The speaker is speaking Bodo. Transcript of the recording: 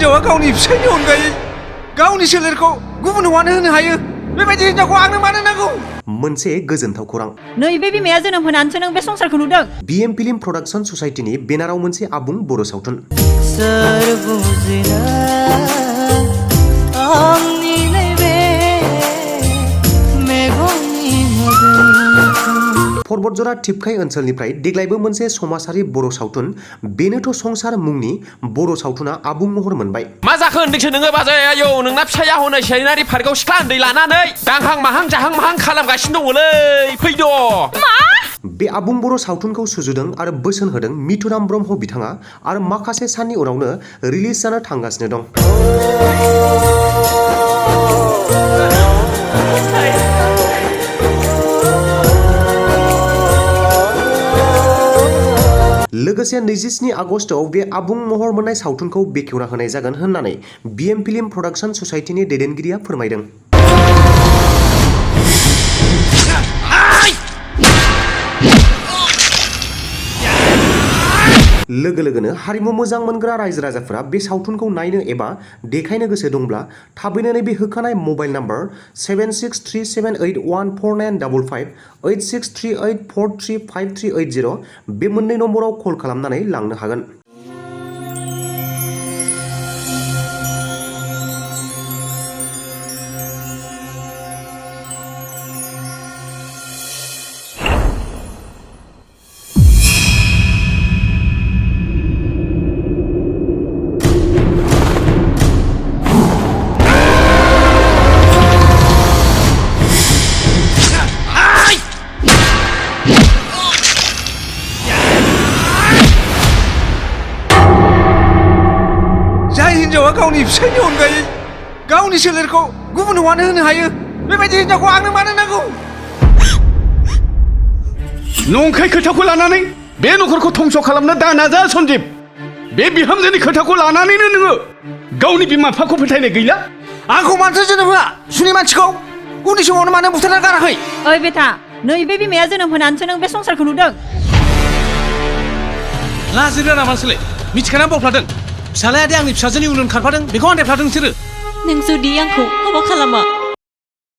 हिनजावा गावनि फिसायनि अनगायै गावनि सोलेरखौ गुबुन हौवानो होनो हायो बेबायदि हिनजावखौ आंनो मानो नांगौ मोनसे गोजोनथाव खौरां नैबे बिमाया जोनोम होनानैसो नों बे संसारखौ नुदों बिएम फिल्म प्रडाक्शन ससाइटिनि बेनाराव मोनसे आबुं बर' सावथुन पर्बतजरा टिपखाय ओनसोलनिफ्राय देग्लायबो मोनसे समाजारि बर' सावथुन बेनोथ' संसार मुंनि बर' सावथुना आबुं महर मोनबाय मा जाखो होनदोंसो नोङो बाजै आयौ नोंना फिसाया हनै सेनारि पार्कआव सिख्ला उन्दै लानानै दांहां माहां जाहां माहां खालामगासिनो दङलै फैद' बे आबुं बर' सावथुनखौ सुजुदों आरो बोसोन होदों मिथुराम ब्रह्म बिथाङा आरो माखासे साननि उनावनो रिलिज जानो थांगासिनो दं लोगोसे 27 आगस्टआव बे आबुं महर मोननाय सावथुनखौ बेखेवना होनाय जागोन होननानै बिएम फिल्म प्रडाक्शन ससाइटिनि दैदेनगिरिया फोरमायदों लोगो लोगोनो हारिमु मोजां मोनग्रा रायजो राजाफोरा बे सावथुनखौ नायनो एबा देखायनो गोसो दंब्ला थाबैनो नैबे होखानाय मबाइल नाम्बार 7637814955 8638435380 बे मोननै नम्बराव कल खालामनानै लांनो हागोन हिनजावा गावनि फिसायनि अनगायै गावनि सोलेरखौ गुबुन हौवानो होनो हायो बेबायदि हिनजावखौ आंनो मानो नांगौ नंखाय खोथाखौ लानानै बे नखरखौ धंस खालामनो दा नाजा सन्दिप बे बिहामजोनि खोथाखौ लानानैनो नोङो गावनि बिमा बिफाखौ फोथायनाय गैला आंखौ मानोथो जोनोम होआ सुनि मानसिखौ उन्दै समावनो मानो बुथारना गाराखै ओइ बेटा नैबे बिमाया जोनोम होनानैसो नों बे संसारखौ नुदों लाजिरो नामा नोंसोरलाय मिथिखाना बावफ्लादों फिसालायादि आंनि फिसाजोनि उन खारफादों बेखौ आन्दायफ्लादों नोंसोरो नों जुदि आंखौ हाबा खालामा